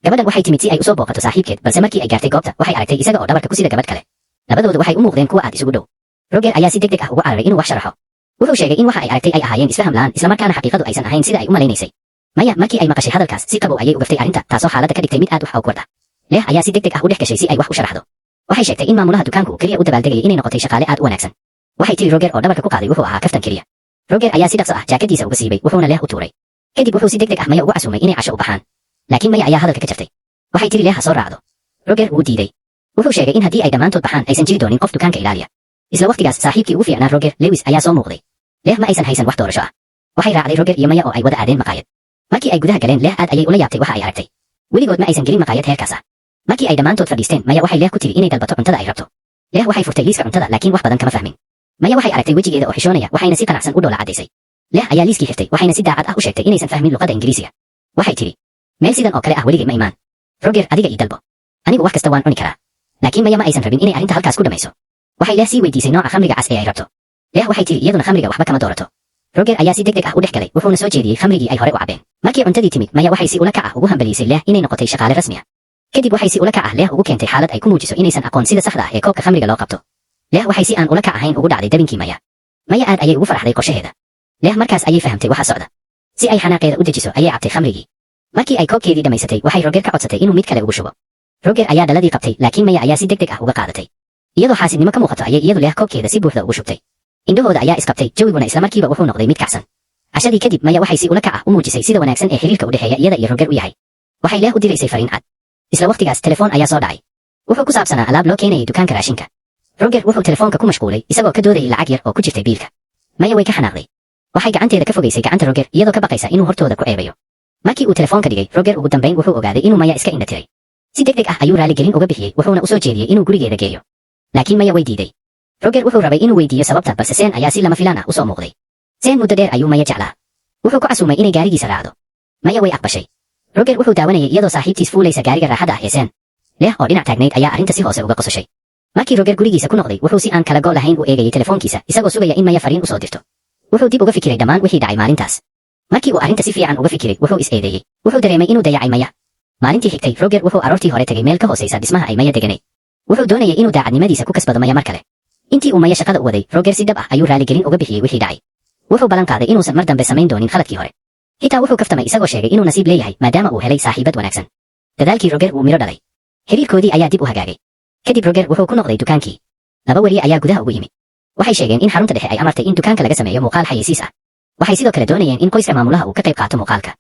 Gabadhan waxay timid si ay usoo booqato saaxiibkeed, balse markii ay gaartay goobta, waxay aragtay isaga oo dhabarka ku sida gabadh kale. Labadoodu waxay u muuqdeen kuwa aad isugu dhow. Roger ayaa si degdeg ah ugu cararay inuu wax sharaxo. Wuxuu sheegay in waxa ay aragtay ay ahaayeen isfaham la'aan, islamarkaana xaqiiqadu aysan ahayn sida ay u malaynaysay. Maya markii ay maqashay hadalkaas, si qabow ayay ugaftay arrinta, taasoo xaaladda ka dhigtay mid aad u awkward ah. Leeh ayaa si degdeg ah u dhex gashay si ay wax u sharaxdo. Waxay sheegtay in maamulaha dukaanku uu keliya u dabaaldegayay inay noqotay shaqaale aad u wanaagsan. Waxay tiri Roger oo dhabarka ku qaaday wuxuu ahaa kaftan keliya. Roger ayaa si dhaqso ah jaakadiisa uga siibay, wuxuuna Leeh u tuuray. Kadib wuxuu si degdeg ah Maya ugu casuumay inay casho u baxaan, laakiin Maya ayaa hadalka ka jartay. Waxay tiri Leeh ha soo raacdo. Roger wuu diiday. Wuxuu sheegay in haddii ay dhammaantood baxaan, aysan jiri doonin qof dukaanka ilaaliya. Isla waqtigaas, saaxiibkii ugu fiicnaa Roger, Lewis, ayaa soo muuqday. Leeh ma aysan haysan wax doorasho ah. Waxay raacday Roger iyo Maya oo ay wada aadeen maqaayad. Markii ay gudaha galeen, Leeh aad ayay ula yaabtay waxa ay aragtay. Weligood ma aysan gelin maqaayad heerkaas ah. Markii ay dhammaantood fadhiisteen, Maya waxay Leeh ku tiri inay dalbato cuntada ay rabto. Leeh waxay furtay liiska cuntada, laakiin wax badan kama fahmin. Maya waxay aragtay wejigeeda oo xishoonaya, waxayna si qanacsan u dhoola caddaysay. Leeh ayaa liiskii xirtay, waxayna si daacad ah u sheegtay inaysan fahmin luqadda Ingiriisiga. Waxay tiri, "Meel sidan oo kale ah weligay ma imaan. Roger, adiga ii dalbo, anigu wax kasta waan cuni karaa." Laakiin Maya ma aysan rabin inay arrinta halkaas ku dhammayso. Waxay Leeh sii weydiisay nooca khamriga cas ee ay rabto. Leeh waxay tiri iyaduna khamriga waxba kama doorato. Roger ayaa si degdeg ah u dhex galay, wuxuuna soo jeediyey khamrigii ay hore u cabeen. Markii cuntadii timid, Maya waxay si ula kac ah ugu hambaliisay Leeh inay noqotay shaqaale rasmi ah. Kadib waxay si ula kac ah Leeh ugu keentay xaalad ay ku muujiso inaysan aqoon sida saxda ah ee koobka khamriga loo qabto. Leeh waxay si aan ula kac ahayn ugu dhacday dabinkii Maya. Maya aad ayay ugu farxday qorshaheeda. Leeh markaas ayay fahamtay waxa socda. Si ay xanaaqeeda u dejiso ayay cabtay khamrigii. Markii ay koobkeedii dhammaysatay, waxay Roger ka codsatay inuu mid kale ugu shubo. Roger ayaa dhaladii qabtay, laakiin Maya ayaa si degdeg ah uga qaadatay. Iyadoo xaasidnimo ka muuqato ayay iyadu Leeh koobkeeda si buuxda ugu shubtay. Indhahooda ayaa isqabtay, jawiguna isla markiiba wuxuu noqday mid kacsan. Cashadii kadib, Maya waxay si ula kac ah u muujisay sida wanaagsan ee xiriirka u dhexeeya iyada iyo Roger u yahay. Waxay Leeh u diraysay fariin cad. Isla waqtigaas, telefoon ayaa soo dhacay. Wuxuu ku saabsanaa alaab loo keenayay dukaanka raashinka. Roger wuxuu telefoonka ku mashquulay isagoo ka doodayay lacag yar oo ku jirtay biilka. Maya way ka xanaaqday. Waxay gacanteeda ka fogaysay gacanta Roger, iyadoo ka baqaysa inuu hortooda ku ceebayo. Markii uu telefoonka dhigay, Roger ugu dambayn wuxuu ogaaday inuu Maya iska indha tiray. Si degdeg ah ayuu raaligelin uga bixiyey, wuxuuna u soo jeediyey inuu gurigeeda geeyo, laakiin Maya way diiday. Roger wuxuu rabay inuu weydiiyo sababta, balse Seen ayaa si lama filaan ah usoo muuqday. Seen muddo dheer ayuu Maya jeclaa. Wuxuu ku casuumay inay gaarigiisa raacdo. Maya way aqbashay. Roger wuxuu daawanayay iyadoo saaxiibtiis fuulaysa gaariga raaxada ah ee Seen. Leeh oo dhinac taagnayd ayaa arrinta si hoose uga qososhay. Markii Roger gurigiisa ku noqday, wuxuu si aan kala go' lahayn u eegayay telefoonkiisa, isagoo sugaya in Maya fariin usoo dirto. Wuxuu dib uga fikiray dhammaan wixii dhacay maalintaas. Markii uu arrinta si fiican uga fikiray, wuxuu is eedeeyey. Wuxuu dareemay inuu dayacay Maya. Maalintii xigtay, Roger wuxuu aroortii hore tegay meel ka hoosaysa dhismaha ay Maya deganay. Wuxuu doonayay inuu daacadnimadiisa ku kasbado Maya mar kale. Intii uu Maya shaqada u waday, Roger si dhab ah ayuu raaligelin uga bixiyey wixii dhacay. Wuxuu ballan qaaday inuusan mar dambe samayn doonin khaladkii hore. Xitaa wuxuu kaftamay isagoo sheegay inuu nasiib leeyahay maadaama uu helay saaxiibad wanaagsan. Dadaalkii Roger wuu miro dhalay. Xiriirkoodii ayaa dib u hagaagay. Kadib Roger wuxuu ku noqday dukaankii. Laba weriye ayaa gudaha ugu yimid. Waxay sheegeen in xarunta dhexe ay amartay in dukaanka laga sameeyo muuqaal xayeysiis ah. Waxay sidoo kale doonayeen in qoyska maamulaha uu ka qayb qaato muuqaalka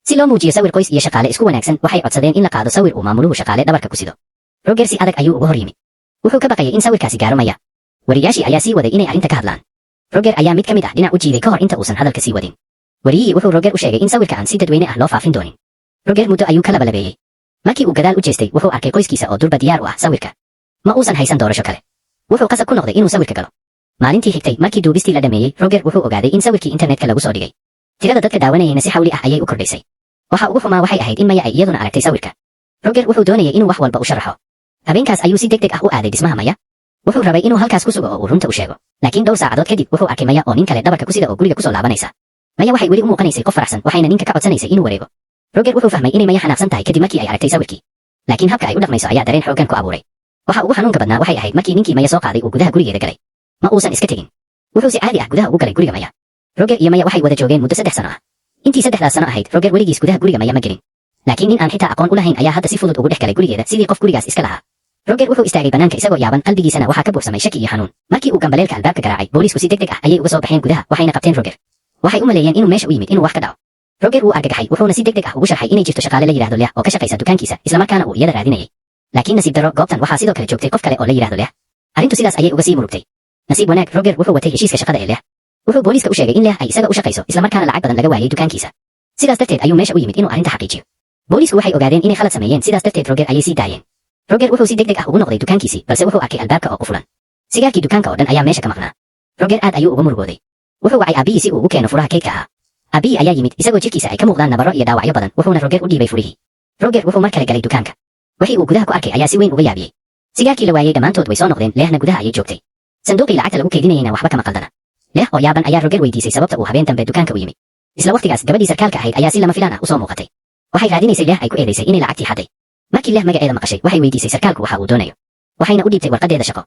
si loo muujiyo sawir qoys iyo shaqaale isku wanaagsan. Waxay codsadeen in la qaado sawir uu maamuluhu shaqaale dhabarka ku sido. Roger si adag ayuu uga hor yimid. Wuxuu ka baqayay in sawirkaasi gaaro Maya. Wariyaashii ayaa sii waday inay arrinta ka hadlaan. Roger ayaa mid ka mid ah dhinac u jiiday ka hor inta uusan hadalka sii wadin. Wariyihii wuxuu Roger u sheegay in sawirka aan si dadweyne ah loo faafin doonin. Roger muddo ayuu ka labalabeeyey. Markii uu gadaal u jeestay, wuxuu arkay qoyskiisa oo durba diyaar u ah sawirka. Ma uusan haysan doorasho kale. Wuxuu qasab ku noqday inuu sawirka galo. Maalintii xigtay, markii duubistii la dhameeyey, Roger wuxuu ogaaday in sawirkii internetka lagu soo dhigay. Tirada dadka daawanayayna si xawli ah ayay u kordhaysay. Waxa ugu xumaa waxay ahayd in Maya ay iyaduna aragtay sawirka. Roger wuxuu doonayay inuu wax walba u sharaxo. Habeenkaas ayuu si degdeg ah u aaday dhismaha Maya. Wuxuu rabay inuu halkaas ku sugo oo uu runta u sheego, laakiin dhowr saacadood kadib wuxuu arkay Maya oo nin kale dhabarka ku sida oo guriga kusoo laabanaysa. Maya waxay weli u muuqanaysay qof faraxsan, waxayna ninka ka codsanaysay inuu wareego. Roger wuxuu fahmay inay Maya xanaaqsan tahay kadib markii ay aragtay sawirkii, laakiin habka ay u dhaqmayso ayaa dareen xooggan ku abuuray. Waxa ugu xanuunka badnaa waxay ahayd markii ninkii Maya soo qaaday uu gudaha gurigeeda galay. Ma uusan iska tegin. Wuxuu si caadi ah gudaha ugu galay guriga Maya. Roger iyo Maya waxay wada joogeen muddo 3 sano ah. Intii 3daas sano ahayd, Roger weligiis gudaha guriga Maya ma gelin, laakiin nin aan xitaa aqoon u lahayn ayaa hadda si fudud ugu dhex galay gurigeeda sidii qof gurigaas iska lahaa. Roger wuxuu istaagay banaanka isagoo yaaban, qalbigiisana waxaa ka buuxsamay shaki iyo xanuun. Markii uu gambaleelka albaabka garaacay, booliisku si degdeg ah ayay uga soo baxeen gudaha, waxayna qabteen Roger. Waxay u maleeyeen inuu meesha u yimid inuu wax ka dhaco. Roger wuu argagaxay, wuxuuna si degdeg ah ugu sharxay inay jirto shaqaale la yidhaahdo Leah oo ka shaqaysa dukaankiisa, islamarkaana uu iyada raadinayay. Laakiin nasiib darro, goobtan waxaa sidoo kale joogtay qof kale oo la yidhaahdo Leah. Arrintu sidaas ayay uga sii murugtay. Nasiib wanaag, Roger wuxuu watay heshiiska shaqada ee Leah. Wuxuu booliiska u sheegay in Leah ay isaga u shaqayso, islamarkaana lacag badan laga waayay dukaankiisa. Sidaas darteed ayuu meesha u yimid inuu arrinta xaqiijiyo. Booliisku waxay ogaadeen inay khalad sameeyeen, sidaas darteed Roger ayay sii daayeen. Roger wuxuu si degdeg ah ugu noqday dukaankiisii, balse wuxuu arkay albaabka oo qufulan. Sigaarkii dukaanka oo dhan ayaa meesha ka maqnaa. Roger aad ayuu uga murugooday. Wuxuu wacay aabbihii si uu ugu keeno furaha kaydka ahaa. Aabbihii ayaa yimid isagoo jirkiisa ay ka muuqdaan nabaro iyo dhaawacyo badan, wuxuuna Roger u dhiibay furihii. Roger wuxuu mar kale galay dukaanka. Wixii uu gudaha ku arkay ayaa si weyn uga yaabiyey. Sigaarkii la waayey dhammaantood way soo noqdeen, Leehna gudaha ayay joogtay. Sanduuqii lacagta lagu kaydinayayna waxba kama qaldana. Leeh oo yaaban ayaa Roger weydiisay sababta uu habeen dambe dukaanka u yimid. Isla waqtigaas, gabadhii sarkaalka ahayd ayaa si lama filaan ah usoo muuqatay. Waxay raadinaysay Leah ay ku eedaysay inay lacagtii xaday. Markii Leah magaceeda maqashay, waxay weydiisay sarkaalku waxa uu doonayo, waxayna u dhiibtay warqadeeda shaqo.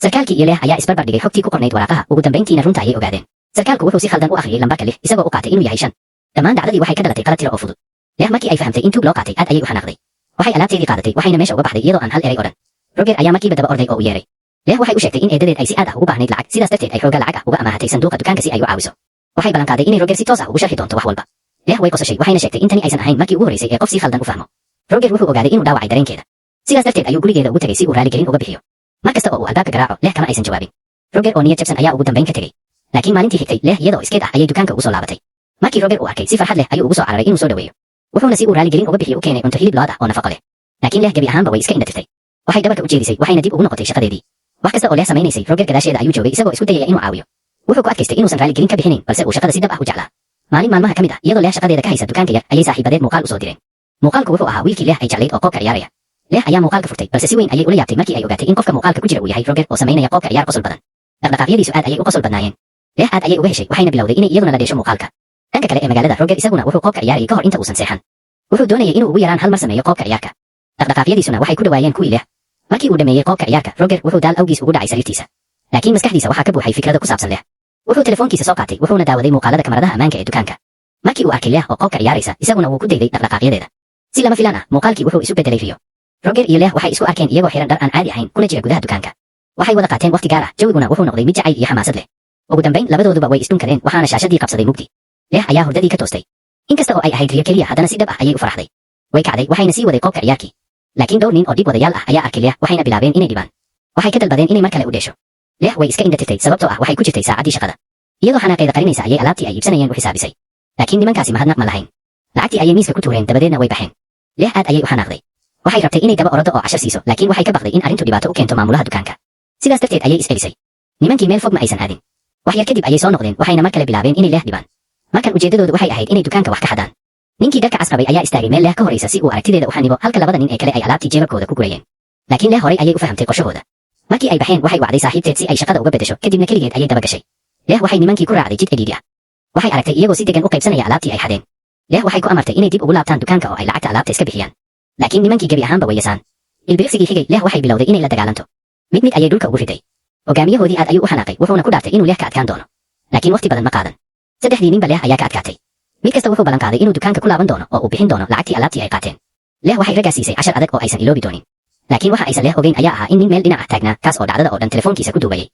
Sarkaalkii iyo Leah ayaa isbarbar dhigay xogtii ku qornayd waraaqaha. Ugu dambayntiina runta ayay ogaadeen. Sarkaalku wuxuu si khaldan u akhriyay lambarka 6, isagoo u qaatay inuu yahay 5. Dhammaan dhacdadii waxay ka dhalatay qalad tiro oo fudud. Leah markii ay fahamtay in tuug loo qaatay, aad ayay u xanaaqday. Waxay alaabteedii qaadatay, waxayna meesha uga baxday iyadoo aan hal erey odhan. Roger ayaa markiiba daba orday oo u yeeray. Leah waxay u sheegtay in eedadeed ay si aad ah ugu baahnayd lacag, sidaas darteed ay xoogaa lacag ah uga amaahatay sanduuqa dukaanka si ay u caawiso. Waxay ballan qaaday inay Roger si toos ah ugu sharxi doonto wax walba. Leah way qosashay, waxayna sheegtay in tani aysan ahayn markii ugu horreysay ee qof si khaldan u fahmo. Roger wuxuu ogaaday inuu dhaawacay dareenkeeda, sidaas darteed ayuu gurigeeda ugu tegay si uu raaligelin uga bixiyo. Mar kasta oo uu albaabka garaaco, Leah kama aysan jawaabin. Roger oo niyad jabsan ayaa ugu dambayn ka tegey. Laakiin maalintii xigtay, Leah iyadoo iskeed ah ayay dukaanka ugu soo laabatay. Markii Roger uu arkay, si farxad leh ayuu ugu soo cararay inuu soo dhaweeyo, wuxuuna si uu raaligelin uga bixiyo u keenay cunto hilib lo'aad ah oo nafaqo leh. Laakiin Leah gebi ahaanba way iska indhatirtay. Waxay dhabarka u jeedisay, waxayna dib ugu noqotay shaqadeedii. Wax kasta oo Leah samaynaysay, Roger gadaasheeda ayuu joogay, isagoo isku dayaya inuu caawiyo. Wuxuu ku adkaystay inuusan raaligelin ka bixinayn, balse uu shaqada si dhab ah u jeclaa. Maalin maalmaha ka mid ah, iyadoo Leah shaqadeeda ka haysa dukaanka yar, ayay saaxiibadeed muuqaal usoo direen. Muuqaalku wuxuu ahaa wiilkii Leah ay jeclayd oo qoobka ciyaaraya. Leah ayaa muuqaalka furtay, balse si weyn ayay ula yaabtay markii ay ogaatay in qofka muuqaalka ku jira uu yahay Roger oo samaynaya qoobka ciyaar qosol badan. Dhaqdhaqaaqyadiisu aad ayay u qosol badnaayeen. Leah aad ayay uga heshay, waxayna bilowday inay iyaduna la dheesho muuqaalka. Dhanka kale ee magaalada, Roger isaguna wuxuu qoobka ciyaarayay ka hor inta uusan seexan. Wuxuu doonayay inuu ugu yaraan hal mar sameeyo qoobka ciyaarka. Dhaqdhaqaaqyadiisuna waxay ku dhawaayeen kuwii Leah. Markii uu dhameeyey qoobka ciyaarka, Roger wuxuu daal awgiis ugu dhacay sariirtiisa, laakiin maskaxdiisa waxaa ka buuxay fikrado ku saabsan Leah. Wuxuu telefoonkiisa soo qaatay, wuxuuna daawaday muuqaalada kamaradaha ammaanka ee dukaanka. Markii uu arkay Leah oo qoobka ciyaaraysa, isaguna wuu ku dayday dhaqdhaqaaqyadeeda. Si lama filaan ah, muuqaalkii wuxuu isu bedelay riyo. Roger iyo Leah waxay isku arkeen iyagoo xiran dhar aan caadi ahayn, kuna jira gudaha dukaanka. Waxay wada qaateen waqti gaar ah, jawiguna wuxuu noqday mid jacayl iyo xamaasad leh. Ugu dambayn labadooduba way isdhunkadeen, waxaana shaashadii qabsaday mugdi. Leah ayaa hurdadii ka toostay. Inkasta oo ay ahayd riyo keliya, haddana si dhab ah ayay u faraxday. Way kacday, waxayna sii waday qoobka ciyaarkii. Laakiin dhowr nin oo dhib wadayaal ah ayaa arkay Leah, waxayna bilaabeen inay dhibaan. Waxay ka dalbadeen inay mar kale u dheesho. Leah way iska indhatirtay, sababtoo ah waxay ku jirtay saacaddii shaqada. Iyadoo xanaaqeeda qarinaysa ayay alaabtii ay iibsanayeen u xisaabisay, laakiin nimankaasi mahadnaq ma lahayn. Lacagtii ayay miiska ku tuureen, dabadeedna way baxeen. Leah aad ayay u xanaaqday. Waxay rabtay inay daba orado oo cashar siiso, laakiin waxay ka baqday in arrintu dhibaato u keento maamulaha dukaanka. Sidaas darteed ayay is-celisay. Nimankii meel fog ma aysan aadin. Wax yar kadib ayay soo noqdeen, waxayna mar kale bilaabeen inay Leah dhibaan. Markan ujeeddadoodu waxay ahayd inay dukaanka wax ka xadaan. Ninkii dharka cas qabay ayaa istaagay meel Leah ka horaysa si uu aragtideeda u xanibo, halka labada nin ee kale ay alaabtii jeebabkooda ku gurayeen. Laakiin Leah horay ayay u fahamtay qorshahooda. Markii ay baxeen, waxay wacday saaxiibteed si ay shaqada uga beddesho, kadibna keligeed ayay daba gashay. Leah waxay nimankii ku raacday jid cidhiidhi ah. Waxay aragtay iyagoo si degan u qaybsanaya alaabtii ay xadeen. Leah waxay ku amartay inay dib ugu laabtaan dukaanka oo ay lacagta alaabta iska bixiyaan, laakiin nimankii gebi ahaanba way yasaan. Ilbiriqsigii xigay, Leah waxay bilowday inay la dagaalanto. Mid mid ayay dhulka ugu riday. Hogaamiyahoodii aad ayuu u xanaaqay, wuxuuna ku dhaartay inuu Leah ka adkaan doono. Laakiin waqti badan ma qaadan, saddexdii ninba Leah ayaa ka adkaatay. Mid kasta wuxuu ballan qaaday inuu dukaanka ku laaban doono oo uu bixin doono lacagtii alaabtii ay qaateen. Leah waxay raggaas siisay cashar adag oo aysan iloobi doonin. Laakiin waxa aysan Leah ogeyn ayaa ahaa in nin meel dhinac ah taagnaa, kaas oo dhacdada oo dhan telefoonkiisa ku duubayay.